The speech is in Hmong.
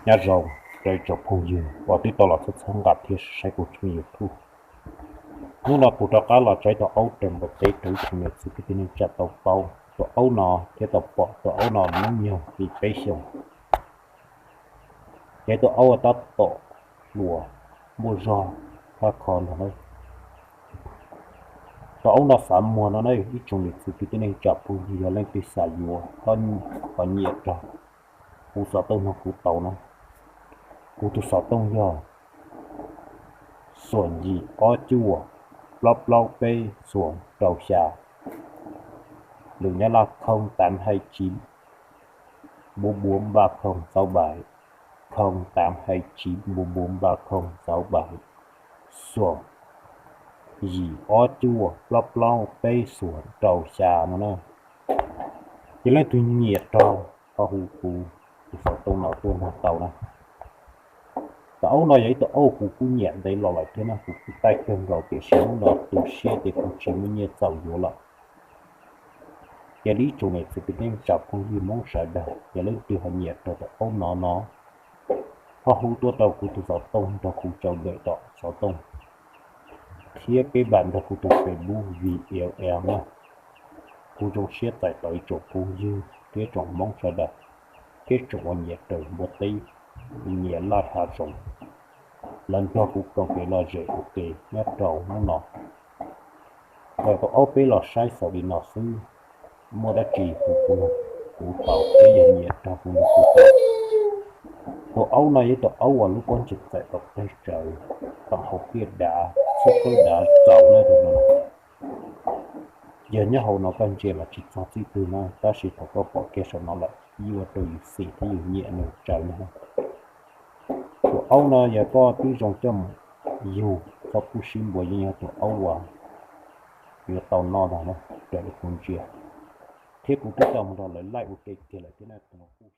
Nyob zoo rau ib tsoom phooj ywg uas twb tau los txhawb nqa thiab saib kuv tshooj YouTube. Hnub no kuv rov qab los tso ib tug aub rau npawg Teb rau ib tsoom niam txiv kwv tij neej tsa tau paub. Tus aub no thiab tau pom tus aub no hnub nyoog li peb xyoos. Ces tus aub tab tom hluas, muaj zog, khab kho ntag na. Tus aub no fav muag no na, ib tsoom niam txiv kwv tij neej tsa phooj ywg, yog leej twg xav yuav, ho nyiam rau kuv xov tooj no kuv tau na. Kuv tus xov tooj yog xoom yim ob cuaj plaub plaub peb xoom rau xya, lwm Nyab Laj không tám hai chín bốn bốn ba không sáu bảy, không tám hai chín bốn bốn ba không sáu bảy, xoom yim ob cuaj plaub plaub peb xoom rau xya no na. Ces leej twg nyiam rau ho hu kuv tus xov tooj no tuaj nrog tau na. Tus aub no yog ib tug aub kuv kuj nyiam ntev los lawm thiab no, kuv kuj taij kawg nkaus tiam sis hnub no tu siab ces kuv tsis muaj nyiaj txaus yuav lawm. Ces ib tsoom niam txiv kwv tij neej tsa phooj ywg Hmoob sawv daws, yog leej twg ho nyiam rau tus aub no no, ho hu tuaj rau kuv tus xov tooj nrog kuv tau ntawm tom xov tooj thiab peb npam nrog kuv tus Facebook V L M na. Kuv zoo siab txais tau ib tsoom phooj ywg thiab tsoom Hmoob sawv daws, thiab tsoom uas nyiam raws npua teb, nyiam laij hav zoov, lawv nrog kuv koom kev lom zem ua ke nyob rau hnub no. Thaum tus aub peb los saib xaus li no xwb, muaj dab tsi kuv, kuv tau, peb yog nyiam rau kuv nrog kuv tau. Tus aub no yog tus aub uas lub pob ntseg txawm tau qeg tsawv, tau hauv tiaj dav, xub qwb dav txaus na tus no. Yog nyob hauv no koj ntsia mas tsis txog txij twg na, tab sis thaum koj pom kiag saum no lawm yuav ua rau yus xim thiab yus nyiam nws tsawv na. Tus aub no yog koj twb zoo coj mus yug txhob pub sib npua yeej yog tus aub uas yuav tau noj ntag na, raws li kuv ntsia. Thiab kuv twb tau mus nrog lawv laij ua ke kiag lawm thiab na, tus no kuj